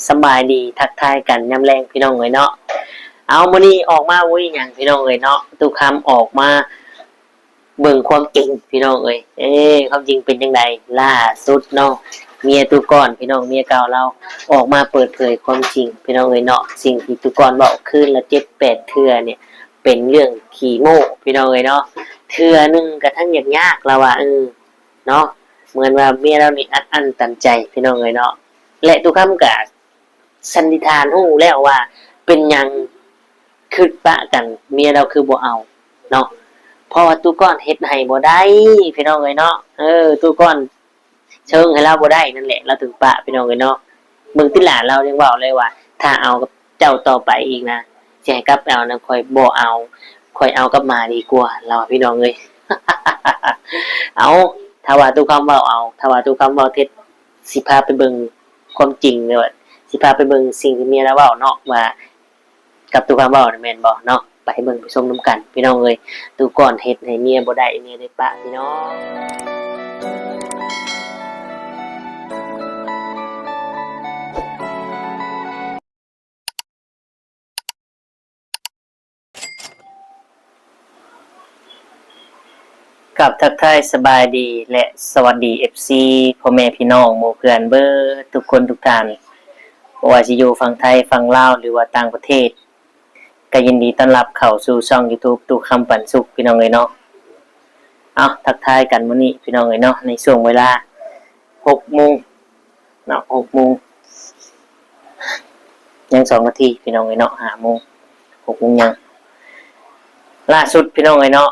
ສະບາຍດີ ທັກທາຍກັນຍາມແລງພີ່ນ້ອງເອີຍເນາະ. ເອົາ ມື້ນີ້ອອກມາບໍ່ມີຫຍັງພີ່ນ້ອງເອີຍເນາະ, ຕູ້ຄຳອອກມາເບິ່ງຄວາມຈິງພີ່ນ້ອງເອີຍ. ເອີ ຄວາມຈິງເປັນຈັ່ງໃດ? ລ່າສຸດເນາະ ເມຍຕູ້ກ້ອນພີ່ນ້ອງ ເມຍເກົ່າລາວອອກມາເປີດເຜີຍຄວາມຈິງພີ່ນ້ອງເອີຍເນາະ. ສິ່ງທີ່ຕູ້ກ້ອນເວົ້າຄືນລະເຈັດແປດເທື່ອນີ້ ເປັນເລື່ອງຂີ້ໂມ້ພີ່ນ້ອງເອີຍເນາະ. ເທື່ອໜຶ່ງກະທັງຍາກໆ ລາວວ່າ ເອີ ເນາະ ເໝືອນວ່າເມຍລາວນີ້ອັດອັ້ນຕັນໃຈພີ່ນ້ອງເອີຍເນາະ. ແລະ ຕູ້ຄຳກະສັນນິຖານຮູ້ແລ້ວວ່າເປັນຫຍັງຄືປະກັນ ເມຍລາວຄືບໍ່ເອົາເນາະ, ເພາະວ່າຕູ້ກ້ອນເຮັດໃຫ້ບໍ່ໄດ້ພີ່ນ້ອງເອີຍເນາະ. ເອີ ຕູ້ກ້ອນເຊີງໃຫ້ລາວບໍ່ໄດ້ນັ້ນແຫຼະ ລາວເຖິງປະພີ່ນ້ອງເອີຍເນາະ. ເບິ່ງຕິຫຼ້າ ລາວຍັງເວົ້າເລີຍວ່າ ຖ້າເອົາກັບເຈົ້າຕໍ່ໄປອີກນະ ຊິໃຫ້ກັບໄປເອົານຳຂ້ອຍ ບໍ່ເອົາ ຂ້ອຍເອົາກັບໝາດີກວ່າ ລາວພີ່ນ້ອງເອີຍ. ເອົາ ຖ້າວ່າຕູ້ຄຳເວົ້າ ເອົາ ຖ້າວ່າຕູ້ຄຳເວົ້າເທັດ ຊິພາໄປເບິ່ງຄວາມຈິງ ຫຼືວ່າຊິພາໄປເບິ່ງສິ່ງທີ່ເມຍລາວເວົ້າເນາະ ວ່າກັບຕູ້ຄຳເວົ້ານັ້ນແມ່ນບໍ່ເນາະ. ໄປເບິ່ງໄປຊົມນຳກັນພີ່ນ້ອງເອີຍ. ຕູ້ກ້ອນເຮັດໃຫ້ເມຍບໍ່ໄດ້ ເມຍໄດ້ປະພີ່ນ້ອງ. ກາບທັກທາຍສະບາຍດີ ແລະ ສະຫວັດດີ ເອັຟຊີ ພໍ່ແມ່ພີ່ນ້ອງໝູ່ເພື່ອນເບິດທຸກຄົນທຸກທ່ານ, ບໍ່ວ່າຊິຢູ່ຝັ່ງໄທ, ຝັ່ງລາວ ຫຼືວ່າຕ່າງປະເທດ, ກໍຍິນດີຕ້ອນຮັບເຂົ້າສູ່ຊ່ອງຢູທູບຕູ້ຄຳປັນສຸກ ພີ່ນ້ອງເອີຍເນາະ. ເອົາ ທັກທາຍກັນມື້ນີ້ພີ່ນ້ອງເອີຍເນາະ, ໃນຊ່ວງເວລາຫົກໂມງເນາະ, ຫົກໂມງ ຍັງສອງນາທີພີ່ນ້ອງເອີຍເນາະ, ຫ້າໂມງ ຫົກໂມງຍັງ. ລ່າສຸດພີ່ນ້ອງເອີຍເນາະ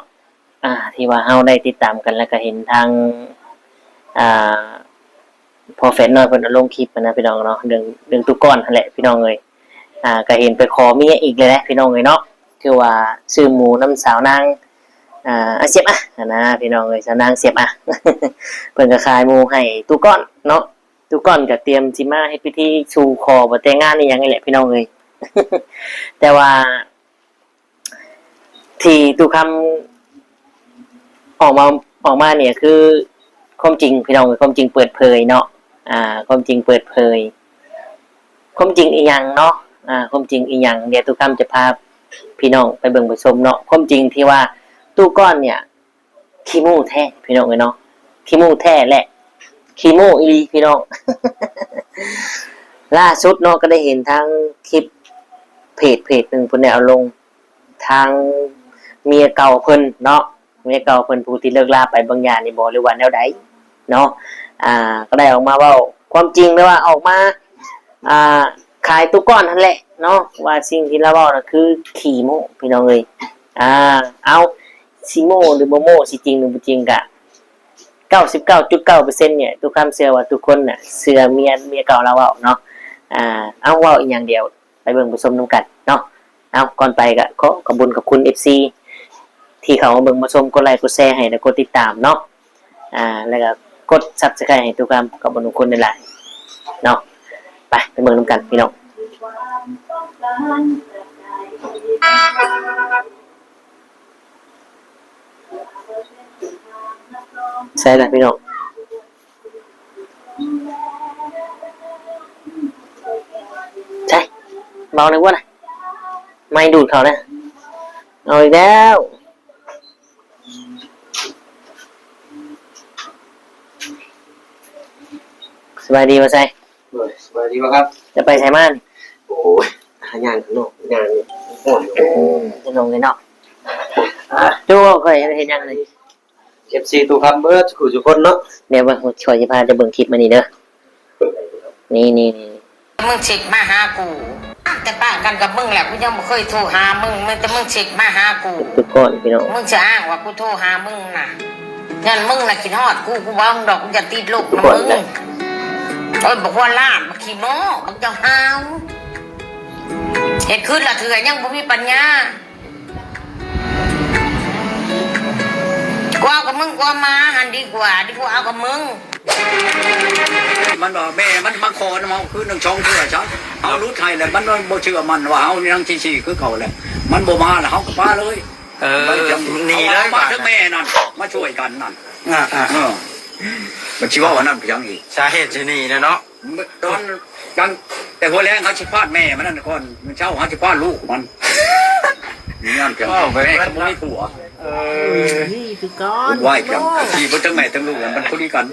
ອ່າ ທີ່ວ່າເຮົາໄດ້ຕິດຕາມກັນ ແລ້ວກໍເຫັນທາງ ອ່າ ພໍ່ແຝດນ້ອຍເພິ່ນເອົາລົງຄລິບຫັ້ນນະພີ່ນ້ອງເນາະ, ເລື່ອງ ເລື່ອງຕູ້ກ້ອນຫັ້ນແຫຼະພີ່ນ້ອງເອີຍ. ອ່າ ກໍເຫັນໄປຂໍເມຍອີກແລ້ວແຫຼະພີ່ນ້ອງເອີຍເນາະ, ຄືວ່າຊື້ໝູນຳສາວນາງ ອ່າ ອາຊຽບອະຫັ້ນນະພີ່ນ້ອງເອີຍ, ສາວນາງຊຽບອະ ເພິ່ນກໍຂາຍໝູໃຫ້ຕູ້ກ້ອນເນາະ. ຕູ້ກ້ອນກໍຕຽມຊິມາເຮັດພິທີສູ່ຂໍບໍ່ແຕ່ງງານອີ່ຫຍັງນີ້ແຫຼະພີ່ນ້ອງເອີຍ. ແຕ່ວ່າ ທີ່ຕູ້ຄຳອອກມາ ອອກມານີ້ກໍຄືຄວາມຈິງພີ່ນ້ອງເອີຍ, ຄວາມຈິງເປີດເຜີຍເນາະ, ອ່າ ຄວາມຈິງເປີດເຜີຍ. ຄວາມຈິງອີ່ຫຍັງເນາະ? ອ່າ ຄວາມຈິງອີ່ຫຍັງ? ດຽວຕູ້ຄຳຈະພາພີ່ນ້ອງໄປເບິ່ງໄປຊົມເນາະ. ຄວາມຈິງທີ່ວ່າຕູ້ກ້ອນເນີ້ຍ ຂີ້ໂມ້ແທ້ພີ່ນ້ອງເອີຍເນາະ, ຂີ້ໂມ້ແທ້ແຫຼະ ຂີ້ໂມ້ອີ່ຫຼີພີ່ນ້ອງ. ລ່າສຸດເນາະ ກໍໄດ້ເຫັນທາງຄລິບເພຈ ເພຈໜຶ່ງເພິ່ນໄດ້ເອົາລົງ ທາງເມຍເກົ່າເພິ່ນເນາະ, ເມຍເກົ່າເພິ່ນຜູ້ທີ່ເລີກລາໄປບາງຢ່າງນີ້ບໍ່ ຫຼືວ່າແນວໃດເນາະ. ອ່າ ກໍໄດ້ອອກມາເວົ້າຄວາມຈິງ ຫຼືວ່າອອກມາ ອ່າ ຂາຍຕູ້ກ້ອນຫັ້ນແຫຼະເນາະ ວ່າສິ່ງທີ່ລາວເວົ້ານະຄືຂີ້ໂມ້ພີ່ນ້ອງເອີຍ. ອ່າ ເອົາ ຊິໂມ້ຫຼືບໍ່ໂມ້ ຊິຈິງຫຼືບໍ່ຈິງ ກະເກົ້າສິບເກົ້າຈຸດເກົ້າເປີເຊັນ ນີ້ ຕູ້ຄຳເຊື່ອວ່າທຸກຄົນນະເຊື່ອເມຍ ເມຍເກົ່າລາວເວົ້າເນາະ. ອ່າ ເອົາ ເວົ້າອີ່ຫຍັງ ດຽວໄປເບິ່ງໄປຊົມນຳກັນເນາະ. ເອົາ ກ່ອນໄປກະຂໍຂອບຄຸນ ຂອບຄຸນ ເອັຟຊີ ທີ່ເຂົ້າມາເບິ່ງມາຊົມ, ກົດໄລກົດແຊໃຫ້ ແລະ ກົດຕິດຕາມເນາະ. ອ່າ ແລ້ວກໍກົດ Subscribe ໃຫ້ຕູ້ຄຳ ຂອບຄຸນທຸກຄົນຫຼາຍໆເນາະ. ໄປ ໄປເບິ່ງນຳກັນພີ່ນ້ອງ. ໃສລະພີ່ນ້ອງ? ໃສ ເບົາແດ່ກວ່ານະ, ໄມດູດເຂົ້ານະ. ເອົາອີກແລ້ວ. ສະບາຍດີ ບ່າວໄຊ. ໂດຍ ສະບາຍດີ ບ່າວຄຳ. ຈະໄປໃສມານີ້? ໂອ້ຍ ຫາຍ່າງຂ້າງນອກ ຍ່າງຮ້ອນຢູ່. ໂອ້ຍ ນ້ອງເອີຍເນາະ. ອ່າ ໂອ້ ຂ້ອຍເຮັດຫຍັງນີ້? ເອັຟຊີ ຕູ້ຄຳເບິດສູ່ສູ່ຄົນເນາະ. ດຽວເບິ່ງ ຂ້ອຍຊິພາເຈົ້າເບິ່ງຄລິບມື້ນີ້ເດີ. ນີ້ໆໆ ມຶງເຊັກມາຫາກູ, ຕັ້ງແຕ່ປະກັນກັບມຶງແຫຼະ ກູຍັງບໍ່ເຄີຍໂທຫາມຶງ, ມີແຕ່ມຶງເຊັກມາຫາກູ. ທຸກຄົນພີ່ນ້ອງ, ມຶງຈະອ້າງວ່າກູໂທຫາມຶງນະ, ຍ້ອນມຶງນະຄິດຮອດກູ. ກູເວົ້ານຳດອກ, ກູຢ່າຕິດລົບນຳມຶງ. ໂອ້ຍ ບັກຫົວລ້ານ, ບັກຂີ້ໂມ້, ບັກເຈົ້າຫ້າວ, ເຮັດຄືນລະເທື່ອຍັງບໍ່ມີປັນຍາ. ກວ່າກັບມຶງ ກວ່າມາຫັ້ນດີກວ່າ, ດີກວ່າເອົາກັບມຶງ. ມັນວ່າແມ່ມັນມາຂໍນຳເຮົາຄືນໜຶ່ງສອງເທື່ອຊະ, ເຮົາຫຼຸດໃຫ້ແລ້ວ ມັນບໍ່ເຊື່ອໝັ້ນວ່າເຮົາຍັງຊິຊີ້ຄືເກົ່າແຫຼະ. ມັນບໍ່ມາແລ້ວ ເຮົາກໍປະເລີຍ. ເອີ ໜີເລີຍ. ມາເຖິງແມ່ນັ້ນ ມາຊ່ວຍກັນນັ້ນ. ອ່າໆ ເອີ ມັນຊິເວົ້າອັນນັ້ນໄປຫຍັງອີກ? ສາເຫດຊິໜີແລ້ວເນາະ. ຕອນກາງ ແຕ່ຫົວແລງເຮົາຊິຄວານແມ່ມັນນັ້ນກ່ອນ ມື້ເຊົ້າເຮົາຊິຄວານລູກມັນ. ຍ້ອນຈັ່ງ ເວົ້າໄປ ແມ່ກໍບໍ່ມີຜົວ. ເອີ ນີ້ຄືກັນ ວຸ່ນວາຍກັນ ທີ່ບໍ່ທັງແມ່ທັງລູກນັ້ນ ມັນພໍດີກັນ.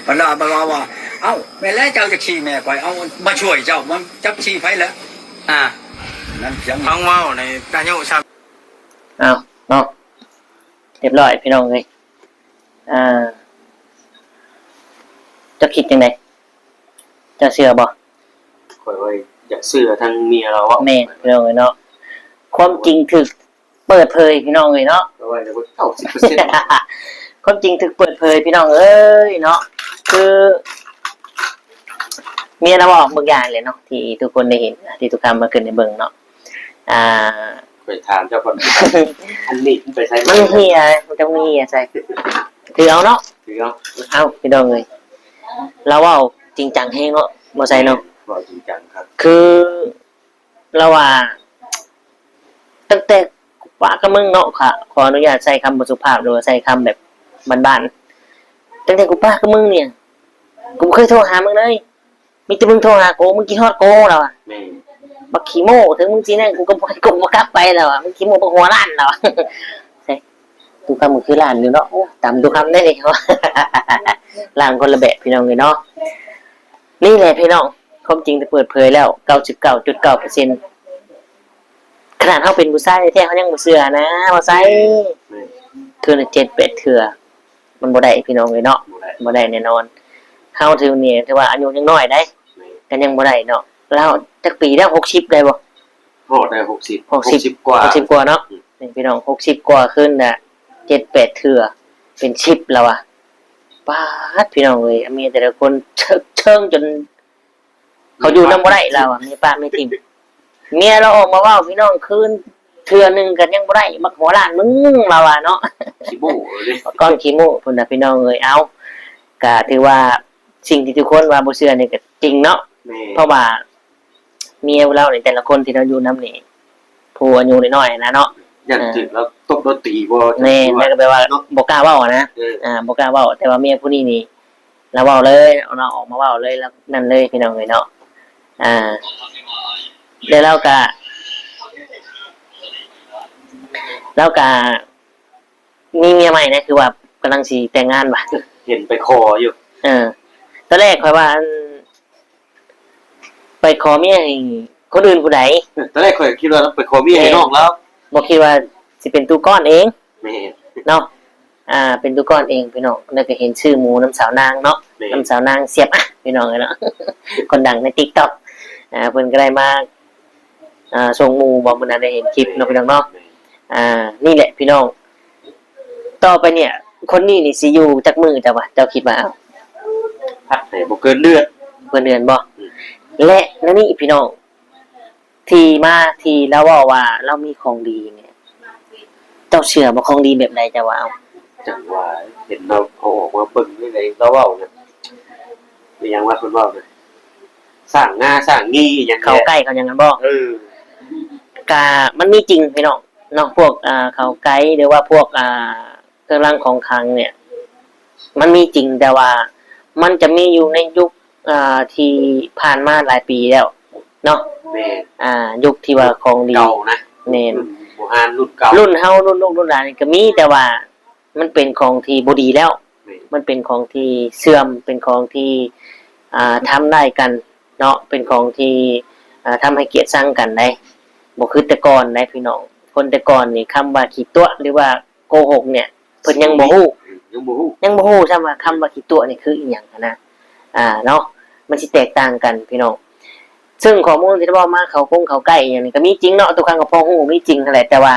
ບັດລາບັດລາວ່າ ເອົ້າ ແມ່ນແລ້ວ ເຈົ້າຈະຂີ້ແມ່ຂ້ອຍ ເອົາມາຊ່ວຍເຈົ້າ ມັນຈັກຂີ້ໃຜລະ. ອ່າ ນັ້ນຍັງ ຟັງເວົ້າໃນອາຍຸສ່ຳ ອ້າວ ເນາະ ຮຽບຮ້ອຍພີ່ນ້ອງເອີຍ. ອ່າ ເຈົ້າຄິດຈັ່ງໃດ? ເຈົ້າເຊື່ອບໍ່? ຂ້ອຍວ່າຢາກເຊື່ອທາງເມຍລາວເວົ້າ. ແມ່ນ ພີ່ນ້ອງເອີຍເນາະ ຄວາມຈິງຖືກເປີດເຜີຍ ພີ່ນ້ອງເອີຍເນາະ. ຂ້ອຍວ່າເກົ້າສິບເປີເຊັນ ຄວາມຈິງຖືກເປີດເຜີຍ ພີ່ນ້ອງເອີຍເນາະ. ຄືເມຍລາວເວົ້າບາງຢ່າງແຫຼະເນາະ ທີ່ທຸກຄົນໄດ້ເຫັນ ທີ່ທຸກທ່ານມາຂຶ້ນໄດ້ເບິ່ງເນາະ. ອ່າ ໄປຖາມເຈົ້າກ່ອນ ອັນນີ້ມັນໄປໃສ? ມັນເຫ່ຍ ມັນຈະເຫ່ຍໃສ່ ຖືເອົາເນາະ ຖືເອົາ. ເອົ້າ ພີ່ນ້ອງເອີຍ ລາວເວົ້າຈິງຈັງແຮງເນາະ ບໍ່ໃສ່ເນາະ ເວົ້າຈິງຈັງຄັກ. ຄືລາວວ່າ ຕັ້ງແຕ່ກູປະກັບມຶງເນາະ ຂໍອະນຸຍາດໃຊ້ຄຳບໍ່ສຸພາບ ຫຼືວ່າໃຊ້ຄຳແບບບ້ານໆ ຕັ້ງແຕ່ກູປະກັບມຶງນີ້ ກູບໍ່ເຄີຍໂທຫາມຶງເລີຍ. ມີແຕ່ມຶງໂທຫາກູ ມຶງຄິດຮອດກູ ລາວວ່າ. ແມ່ນ ບັກຂີ້ໂມ້ ເຖິງມຶງຊິນັ້ນ ກູກໍບໍ່ ກູບໍ່ກັບໄປ ລາວວ່າ. ມຶງຂີ້ໂມ້ບັກຫົວລ້ານ ລາວວ່າ. ເອີຍ ຕູ້ຄຳກໍຄືລ້ານຢູ່ເນາະ. ໂອ້ ຕຳຕູ້ຄຳໄດ້ນີ້ ລ້ານຄົນລະແບບ ພີ່ນ້ອງເອີຍເນາະ. ນີ້ແຫຼະພີ່ນ້ອງ ຄວາມຈິງໄດ້ເປີດເຜີຍແລ້ວ ເກົ້າສິບເກົ້າຈຸດເກົ້າເປີເຊັນ. ຂະໜາດເຮົາເປັນຜູ້ຊາຍແທ້ໆ ເຮົາຍັງບໍ່ເຊື່ອນະ ບໍ່ໃສ່. ແມ່ນ ເທື່ອລະເຈັດແປດເທື່ອ ມັນບໍ່ໄດ້ພີ່ນ້ອງເອີຍເນາະ ບໍ່ໄດ້ ບໍ່ໄດ້ແນ່ນອນ. ເຮົາຖືນີ້ຖືວ່າອາຍຸຍັງນ້ອຍໃດ໋ ແມ່ນ ກໍຍັງບໍ່ໄດ້ເນາະ. ລາວຈັກປີແລ້ວ ຫົກສິບໄດ້ບໍ່? ຮອດໄດ້ຫົກສິບ ຫົກສິບ ຫົກສິບກວ່າ ຫົກສິບກວ່າເນາະ. ອືມ ນີ້ພີ່ນ້ອງ ຫົກສິບກວ່າ ຄືນລະເຈັດແປດເທື່ອ ເປັນສິບແລ້ວວ່າ. ປາດ ພີ່ນ້ອງເອີຍ ເມຍແຕ່ລະຄົນເທີງ ເທີງຈົນ ເຂົາຢູ່ນຳບໍ່ໄດ້ ລາວວ່າ ເມຍປະເມຍຖິ້ມ. ເມຍລາວອອກມາເວົ້າ ພີ່ນ້ອງ ຄືນເທື່ອໜຶ່ງກໍຍັງບໍ່ໄດ້ ບັກຫົວລ້ານມຶງ ລາວວ່າເນາະ. ຂີ້ໂມ້ເລີຍ ກ້ອນຂີ້ໂມ້ພຸ້ນນະ ພີ່ນ້ອງເອີຍ. ເອົາ ກະຖືວ່າສິ່ງທີ່ທຸກຄົນວ່າບໍ່ເຊື່ອນີ້ກໍຈິງເນາະ. ແມ່ນ ເພາະວ່າເມຍລາວນີ້ ແຕ່ລະຄົນທີ່ລາວຢູ່ນຳນີ້ ຜູ້ອາຍຸນ້ອຍໆນະເນາະ ຢ້ານຖືກລາວຕົບລາວຕີບໍ່. ແມ່ນ ແລ້ວກໍແບບວ່າ ເນາະ ບໍ່ກ້າເວົ້ານະ. ເອີ ອ່າ ບໍ່ກ້າເວົ້າ ແຕ່ວ່າເມຍຜູ້ນີ້ນີ້ ລາວເວົ້າເລີຍເນາະ ອອກມາເວົ້າເລີຍ ລາວນັ້ນເລີຍ ພີ່ນ້ອງເອີຍເນາະ. ອ່າ ແລ້ວລາວກະ ລາວກະມີເມຍໃໝ່ນະ ຄືວ່າກຳລັງຊິແຕ່ງງານຫວາ? ເຫັນໄປຂໍຢູ່. ເອີ ຕອນແລກຂ້ອຍວ່າ ອັນ ໄປຂໍເມຍໃຫ້ຄົນອື່ນຜູ້ໃດ? ຕອນແລກຂ້ອຍຄິດວ່າໄປຂໍເມຍໃຫ້ ແມ່ນ ນ້ອງລາວ ບໍ່ຄິດວ່າຊິເປັນຕູ້ກ້ອນເອງ. ແມ່ນ ເນາະ ອ່າ ເປັນຕູ້ກ້ອນເອງ ພີ່ນ້ອງ. ແລ້ວກໍເຫັນຊື່ໝູນຳສາວນາງເນາະ. ແມ່ນ ນຳສາວນາງສຽບອະ ພີ່ນ້ອງເອີຍເນາະ ຄົນດັງໃນຕິກຕັອກ. ອ່າ ເພິ່ນກໍໄດ້ມາ ອ່າ ສົ່ງໝູ່ບໍ ມື້ນັ້ນໄດ້ເຫັນຄລິບເນາະ ພີ່ນ້ອງເນາະ. ແມ່ນ ອ່າ ນີ້ແຫຼະ ພີ່ນ້ອງ ຕໍ່ໄປນີ້ ຄົນນີ້ນີ້ຊິຢູ່ຈັກມື້ ເຈົ້າວ່າ ເຈົ້າຄິດວ່າ? ພັກໃຫ້ບໍ່ເກີນເດືອນ ເກີນເດືອນບໍ່? ອືມ ແລະ ແນວນີ້ ພີ່ນ້ອງ ທີ່ມາທີ່ລາວເວົ້າວ່າລາວມີຂອງດີນີ້ ເຈົ້າເຊື່ອບໍ່? ຂອງດີແບບໃດເຈົ້າວ່າ? ເອົາ ຈັ່ງວ່າເຫັນລາວເອົາອອກມາເບິ່ງໃນລາວເວົ້ານະ ອີຫຍັງວ່າເພິ່ນເວົ້ານະ ສ້າງງາສ້າງງີຫຍັງ ເຂົ້າໄກ່ເຂົ້າຫຍັງນັ້ນບໍ່? ເອີ ກະມັນມີຈິງ ພີ່ນ້ອງເນາະ ພວກ ອ່າ ເຂົ້າໄກ່ ຫຼືວ່າພວກ ອ່າ ເຄື່ອງລາງຂອງຂລັງເນຍ ມັນມີຈິງ ແຕ່ວ່າມັນຈະມີຢູ່ໃນຍຸກ ອ່າ ທີ່ຜ່ານມາຫຼາຍປີແລ້ວເນາະ. ແມ່ນ ອ່າ ຍຸກທີ່ວ່າຂອງດີ ເກົ່ານະ. ແມ່ນ ລຸ້ນບູຮານລຸ້ນເກົ່າ ລຸ້ນເຮົາລຸ້ນລູກລຸ້ນຫຼານນີ້ກໍມີ ແຕ່ວ່າມັນເປັນຂອງທີ່ບໍ່ດີແລ້ວ. ແມ່ນ ມັນເປັນຂອງທີ່ເສື່ອມ ເປັນຂອງທີ່ ອ່າ ທຳຮ້າຍກັນເນາະ ເປັນຂອງທີ່ ອ່າ ທຳໃຫ້ກຽດຊັງກັນໃດ໋ ບໍ່ຄືແຕ່ກ່ອນໃດ໋ ພີ່ນ້ອງ. ຄົນແຕ່ກ່ອນນີ້ ຄຳວ່າຂີ້ຕົວະ ຫຼືວ່າ ໂກຫົກເນຍ ເພິ່ນຍັງບໍ່ຮູ້ ອືມ ຍັງບໍ່ຮູ້ ຍັງບໍ່ຮູ້ຊ້ຳວ່າຄຳວ່າຂີ້ຕົວະນີ້ຄືອີ່ຫຍັງຫັ້ນນະ ອ່າ ເນາະ ມັນຊິແຕກຕ່າງກັນ ພີ່ນ້ອງ. ເຊິ່ງຂໍ້ມູນທີ່ໄດ້ເວົ້າມາ ເຂົ້າກົງເຂົ້າໄກ່ອີ່ຫຍັງນີ້ກໍມີຈິງເນາະ ທຸກຄົນກໍພໍຮູ້ມີຈິງຫັ້ນແຫຼະ ແຕ່ວ່າ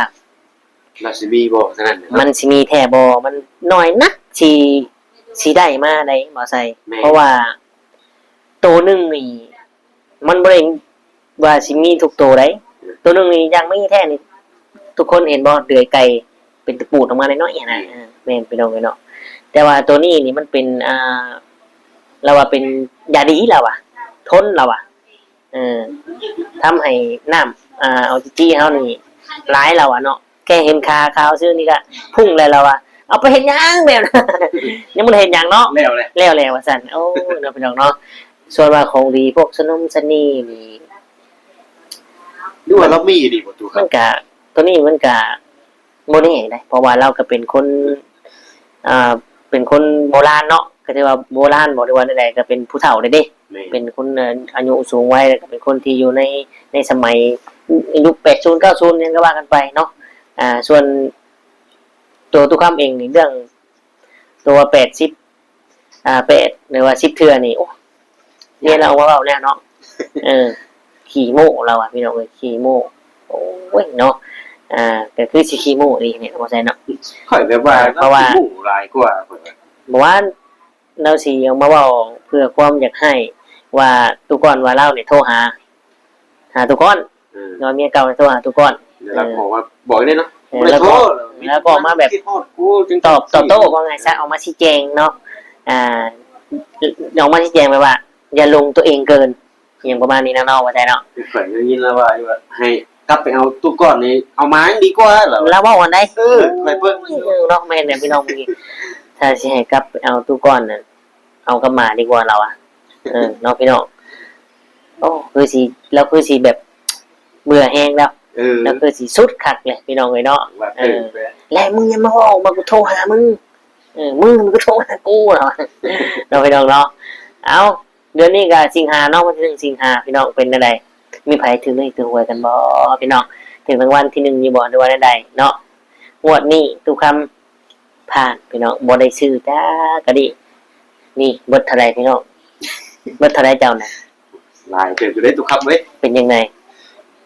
ລາວຊິມີບໍ່ ສະນັ້ນເນາະ ມັນຊິມີແທ້ບໍ່ ມັນໜ້ອຍນັກທີ່ຊິໄດ້ມາໄດ໋ ບໍ່ໃສ່. ແມ່ນ ເພາະວ່າໂຕໜຶ່ງນີ້ ມັນບໍ່ໄດ້ວ່າຊິມີທຸກໂຕໃດ໋ ໂຕໜຶ່ງນີ້ຢາກມີແທ້ນີ້ ທຸກຄົນເຫັນບໍ່ ເດືອຍໄກ່ເປັນຕະປູດອອກມານ້ອຍໆຫັ້ນນະ. ແມ່ນ ເອີ ແມ່ນ ພີ່ນ້ອງເອີຍເນາະ ແຕ່ວ່າໂຕນີ້ນີ້ມັນເປັນ ອ່າ ລາວວ່າເປັນຢາດີ ລາວວ່າທົນ ລາວວ່າ ເອີ ທຳໃຫ້ນ້ຳ ອ່າ ອະສຸຈິເຮົານີ້ຫຼາຍ ລາວວ່າເນາະ. ແຄ່ເຫັນຂາຂາວຊື່ນີ້ກະພຸ້ງແລ້ວ ລາວວ່າ ເອົາໄປເຮັດຫຍັງແບບນັ້ນ ຍັງບໍ່ໄດ້ເຮັດຫຍັງເນາະ ແລ້ວແຫຼະ ແລ້ວແຫຼະວ່າຊັ້ນ. ໂອ້ຍ ເນາະ ພີ່ນ້ອງເນາະ ສ່ວນວ່າຂອງດີພວກຊະນົມຊະນີນີ້ ຫຼືວ່າລາວມີອີ່ຫຼີບໍ່ ຕູ້ຄຳ? ມັນກະ ໂຕນີ້ມັນກະບໍ່ແນ່ເດ້ ເພາະວ່າລາວກະເປັນຄົນ ອ່າ ເປັນຄົນໂບລານເນາະ ກະຖືວ່າໂບລານບໍ ຫຼືວ່າແນວໃດ ກະເປັນຜູ້ເຖົ້າແລ້ວເດ້ ແມ່ນ ເປັນຄົນ ອາຍຸສູງໄວ ແລ້ວກະເປັນຄົນທີ່ຢູ່ໃນ ໃນສະໄໝຍຸກແປດສູນ ເກົ້າສູນ ຫຍັງກະວ່າກັນໄປເນາະ. ອ່າ ສ່ວນໂຕຕູ້ຄຳເອງນີ້ ເລື່ອງໂຕວ່າແປດສິບ ອ່າ ແປດ ຫຼືວ່າສິບເທື່ອນີ້ ໂອ້ ເມຍລາວເວົ້າແລ້ວເນາະ ເອີ ຂີ້ໂມ້ລາວວ່າ ພີ່ນ້ອງເອີຍ ຂີ້ໂມ້ ໂອ້ຍເນາະ ອ່າ ກະຄືຊິຂີ້ໂມ້ອີ່ຫຼີນີ້ ບໍ່ໃຊ່ເນາະ ຂ້ອຍແບບວ່າ ເພາະວ່າ ລາວຂີ້ໂມ້ຫຼາຍກວ່າ ຂ້ອຍວ່າ ບໍ່ວ່າ ລາວຊິເອົາມາເວົ້າເພື່ອຄວາມຢາກຮ້າຍວ່າ ຕູ້ກ້ອນວ່າລາວນີ້ໂທຫາ ຫາຕູ້ກ້ອນ ເອີ ວ່າເມຍເກົ່າໂທຫາຕູ້ກ້ອນ ແລ້ວກໍບອກວ່າ ເອີ ບອກເລີຍເນາະ ເອີ ບໍ່ໄດ້ໂທ ແລ້ວກໍ ແລ້ວກໍມາແບບ ຄິດຮອດກູ ຕອບ ຕອບໂຕ້ ວ່າງ່າຍຊະ ອອກມາຊີ້ແຈງເນາະ ອ່າ ອອກມາຊີ້ແຈງແບບວ່າ ຢ່າຫຼົງຕົວເອງເກີນ ອີ່ຫຍັງປະມານນີ້ນະເນາະ ວ່າແທ້ເນາະ. ຂ້ອຍໄດ້ຍິນລາວວ່າຢູ່ວ່າ ໃຫ້ກັບໄປເອົາຕູ້ກ້ອນນີ້ ເອົາໝາຍັງດີກວ່າ ລາວວ່າ ລາວເວົ້າອັນໃດ ເອີ ຂ້ອຍເບິ່ງຢູ່ເນາະ ແມ່ນແຫຼະພີ່ນ້ອງ ມື້ກີ້ ຖ້າຊິໃຫ້ກັບໄປເອົາຕູ້ກ້ອນນັ້ນ ເອົາກັບໝາດີກວ່າ ລາວວ່າ ເອີ ເນາະພີ່ນ້ອງ ໂອ້ ຄືຊິ ລາວຄືຊິແບບເບື່ອແຮງແລ້ວ ເອີ ລາວຄືຊິສຸດຄັກແຫຼະພີ່ນ້ອງເອີຍເນາະ ວ່າ ເອີ ເອີ ແລະມຶງຢ່າມາເວົ້າວ່າກູໂທຫາມຶງ ເອີ ມຶງມັນກະໂທຫາກູ ລາວວ່າ ເນາະພີ່ນ້ອງເນາະ ເອົ້າ ເດືອນນີ້ກະສິງຫາເນາະ ວັນທີໜຶ່ງສິງຫາ ພີ່ນ້ອງເປັນແນວໃດ ມີໃຜຖືກເລກຖືກຫວຍກັນບໍ່ພີ່ນ້ອງ ຖືກລາງວັນທີໜຶ່ງຢູ່ບໍ່ ຫຼືວ່າແນວໃດເນາະ ງວດນີ້ຕູ້ຄຳ ຜ່ານພີ່ນ້ອງ ບໍ່ໄດ້ຊື້ຈັກກະດີ້ ນີ້ເບິດເທົ່າໃດພີ່ນ້ອງ ເບິດເທົ່າໃດເຈົ້ານະ ຫຼາຍເຕີບຢູ່ເດ້ຕູ້ຄຳເອີຍ ເປັນຈັ່ງໃດ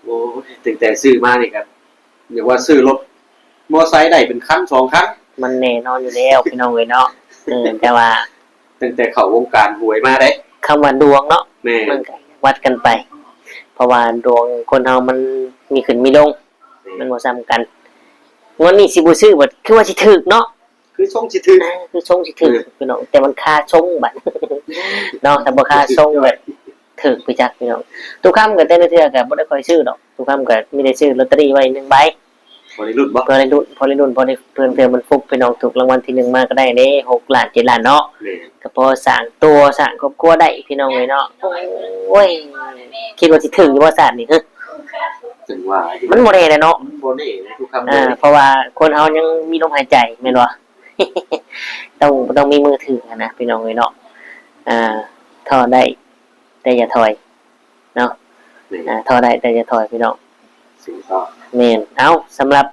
ໂອ້ຍ ຕັ້ງແຕ່ຊື້ມານີ້ກະ ຢ່າວ່າຊື້ລົດມໍໄຊໄດ້ເປັນຄັນສອງຄັນ ມັນແນ່ນອນຢູ່ແລ້ວພີ່ນ້ອງເອີຍເນາະ ເອີ ແຕ່ວ່າ ຕັ້ງແຕ່ເຂົ້າວົງການຫວຍມາເດ້ ຄຳວ່າດວງເນາະ ແມ່ນ ມັນກະວັດກັນໄປ ເພາະວ່າດວງຄົນເຮົາມັນມີຂຶ້ນມີລົງ ແມ່ນ ມັນບໍ່ສ່ຳກັນ ງວດນີ້ຊິບໍ່ຊື້ບັດຄືວ່າຊິຖືກເນາະ ຄືຊົງຊິຖືກ ເອີ ຄືຊົງຊິຖືກ ເອີ ພີ່ນ້ອງ ແຕ່ມັນຄາຊົງບັດ ເນາະ ຖ້າບໍ່ຄາຊົງແບບຖືກໄປຈັກພີ່ນ້ອງ ຕູ້ຄຳກະແຕ່ລະເທື່ອກະບໍ່ໄດ້ຄ່ອຍຊື້ດອກ ຕູ້ຄຳກະມີແຕ່ຊື້ລອດເຕີຣີໄວ້ໜຶ່ງໃບ ພໍໄດ້ລຸ້ນບໍ່ ພໍໄດ້ລຸ້ນ ພໍໄດ້ລຸ້ນ ພໍໄດ້ ເພື່ອ ເພື່ອມັນຟຸກພີ່ນ້ອງ ຖືກລາງວັນທີໜຶ່ງມາກະໄດ້ເດ້ ຫົກລ້ານ ເຈັດລ້ານເນາະ ແມ່ນ ກະພໍສ້າງຕົວສ້າງຄອບຄົວໄດ້ພີ່ນ້ອງເອີຍເນາະ ໂອ້ຍ ຄິດວ່າຊິຖືກຢູ່ບໍ່ຊາດນີ້ ຈັ່ງວ່າ ມັນບໍ່ແນ່ແຫຼະເນາະ ມັນບໍ່ແນ່ເດ້ ທຸກຄຳ ອ່າ ເພາະວ່າຄົນເຮົາຍັງມີລົມຫາຍໃຈແມ່ນບໍ່ ຕ້ອງ ຕ້ອງມີມືຖືກຫັ້ນນະພີ່ນ້ອງເອີຍເນາະ ອ່າ ທໍ້ໄດ້ແຕ່ຢ່າຖອຍເນາະ ແມ່ນ ອ່າ ທໍ້ໄດ້ແຕ່ຢ່າຖອຍພີ່ນ້ອງ ສູ້ຕໍ່ ແມ່ນ ເອົ້າ ສຳລັບ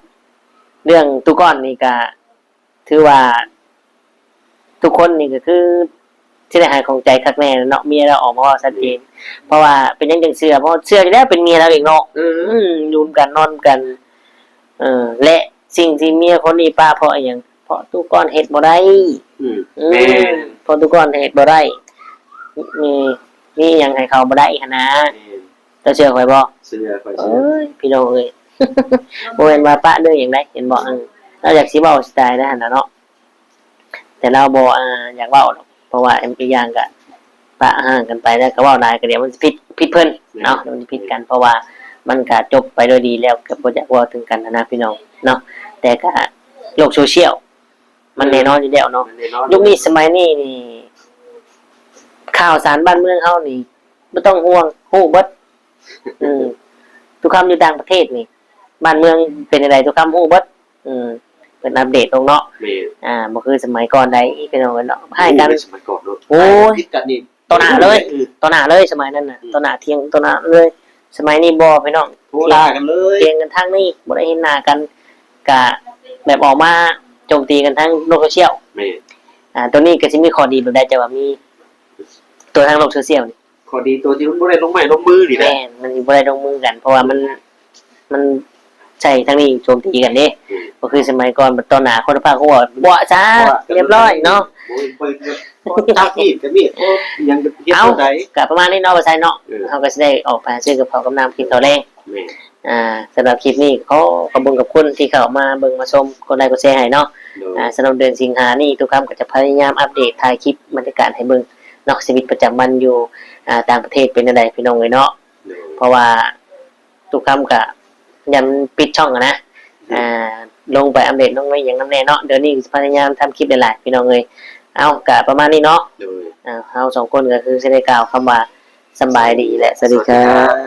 ເລື່ອງຕູ້ກ້ອນນີ້ກະຖືວ່າ ທຸກຄົນນີ້ກະຄື ຊິໄດ້ຫາຍຂ້ອງໃຈຄັກແນ່ເນາະ ເມຍລາວອອກມາເວົ້າຊັດເຈນ ເພາະວ່າເປັນຫຍັງຈັ່ງເຊື່ອ ເພາະເຊື່ອຢູ່ແລ້ວເປັນເມຍລາວເອງເນາະ ເອີ ຢູ່ນຳກັນນອນນຳກັນ ເອີ ແລະ ສິ່ງທີ່ເມຍຄົນນີ້ປະເພາະອີ່ຫຍັງ ເພາະຕູ້ກ້ອນເຮັດບໍ່ໄດ້ ອືມ ອືມ ແມ່ນ ເພາະຕູ້ກ້ອນເຮັດບໍ່ໄດ້ ມີ ມີຫຍັງໃຫ້ເຂົາບໍ່ໄດ້ຫັ້ນນະ ແມ່ນ ເຈົ້າເຊື່ອຂ້ອຍບໍ່? ເຊື່ອ ຂ້ອຍເຊື່ອ ເອີຍ ພີ່ນ້ອງເອີຍ ບໍ່ແມ່ນວ່າປະເລື່ອງຫຍັງໃດ ເຫັນບໍ່ ເອີ ລາວຢາກຊິເວົ້າຊິຕາຍແລ້ວຫັ້ນນະເນາະ ແຕ່ລາວບໍ່ ອ່າ ຢາກເວົ້າດອກ ເພາະວ່າອີກຢ່າງກະປະຮ້າງກັນໄປແລ້ວກະເວົ້າຫຼາຍກະດຽວມັນຊິຜິດ ຜິດເພິ່ນເນາະ ມັນຊິຜິດກັນ ເພາະວ່າມັນກະຈົບໄປດ້ວຍດີແລ້ວ ກະບໍ່ຢາກເວົ້າເຖິງກັນຫັ້ນນະພີ່ນ້ອງເນາະ ແຕ່ກະໂລກໂຊຊຽວ ມັນແນ່ນອນຢູ່ແລ້ວເນາະ ມັນແນ່ນອນ ຍຸກນີ້ສະໄໝນີ້ນີ້ ຂ່າວສານບ້ານເມືອງເຮົານີ້ ບໍ່ຕ້ອງຫ່ວງ ຮູ້ເບິດ ອືມ ທຸກຄຳຢູ່ຕ່າງປະເທດນີ້ ບ້ານເມືອງເປັນຈັ່ງໃດ ທຸກຄຳຮູ້ເບິດ ອືມ ເພິ່ນອັບເດດລົງເນາະ ແມ່ນ ອ່າ ບໍ່ຄືສະໄໝກ່ອນໃດ ພີ່ນ້ອງເອີຍເນາະ ຮ້າຍກັນ ໂອ້ຍ ສະໄໝກ່ອນໂລດ ໂອ້ຍ ຜິດກັນນີ້ ຕໍ່ໜ້າເລີຍ ຕໍ່ໜ້າເລີຍ ສະໄໝນັ້ນນະ ອືມ ຕໍ່ໜ້າ ຖຽງຕໍ່ໜ້າເລີຍ ສະໄໝນີ້ບໍ່ ພີ່ນ້ອງ ໂອ້ ຖຽງກັນເລີຍ ຖຽງກັນທາງນີ້ ບໍ່ໄດ້ເຫັນໜ້າກັນ ກະແບບອອກມາໂຈມຕີກັນທາງໂລກໂຊຊຽວ ແມ່ນ ອ່າ ໂຕນີ້ກະຊິມີຂໍ້ດີແບບໃດ ເຈົ້າວ່າມີ ຕົວທາງໂລກໂຊຊຽວນີ້ ຂໍ້ດີໂຕທີ່ມັນບໍ່ໄດ້ລົງໄມ້ລົງມືນີ້ແຫຼະ ແມ່ນ ມັນບໍ່ໄດ້ລົງມືກັນ ເພາະວ່າມັນ ມັນໃຊ້ທາງນີ້ໂຈມຕີກັນເດ້ ອືມ ບໍ່ຄືສະໄໝກ່ອນ ຕໍ່ໜ້າຄົນພາກຫົວ ບົວະຊະ ບົວະ ລຽບຮ້ອຍເນາະ ໂອ້ຍ ເປີດ ຈັບມີດກະມີດ ໂອ້ຍ ຫຍັງກະເຮັດ ເອົ້າ ບໍ່ໄດ້ ກະປະມານນີ້ເນາະ ບໍ່ໃສ່ເນາະ ເອີ ເຮົາກະຊິໄດ້ອອກໄປຫາຊື້ກັບເຂົ້າກັບນ້ຳກິນເຂົ້າແລງ ແມ່ນ ອ່າ ສຳລັບຄລິບນີ້ຂໍຂອບຄຸນຂອບຄຸນທີ່ເຂົ້າມາເບິ່ງມາຊົມ ກົດໄລກົດແຊໃຫ້ເນາະ ໂດຍ ອ່າ ສຳລັບເດືອນສິງຫານີ້ ຕູ້ຄຳກະຈະພະຍາຍາມອັບເດດຖ່າຍຄລິບບັນຍາກາດໃຫ້ເບິ່ງເນາະ ຊີວິດປະຈຳວັນຢູ່ ອ່າ ຕ່າງປະເທດເປັນຈັ່ງໃດ ພີ່ນ້ອງເອີຍເນາະ ໂດຍ ເພາະວ່າ ຕຸກຄຳກະຢ້ານປິດຊ່ອງຫັ້ນນະ ອືມ ອ່າ ລົງໄປອັບເດດລົງໄປຫຍັງນຳແດ່ເນາະ ດຽວນີ້ຊິພະຍາຍາມທຳຄລິບຫຼາຍໆ ພີ່ນ້ອງເອີຍ ເອົ້າ ກະປະມານນີ້ເນາະ ໂດຍ ອ່າ ເຮົາສອງຄົນກະຄືຊິໄດ້ກ່າວຄຳວ່າ ສຳບາຍດີ ແລະ ສະຫວັດດີ ສະຫວັດດີ ຄັບ ຄັບ.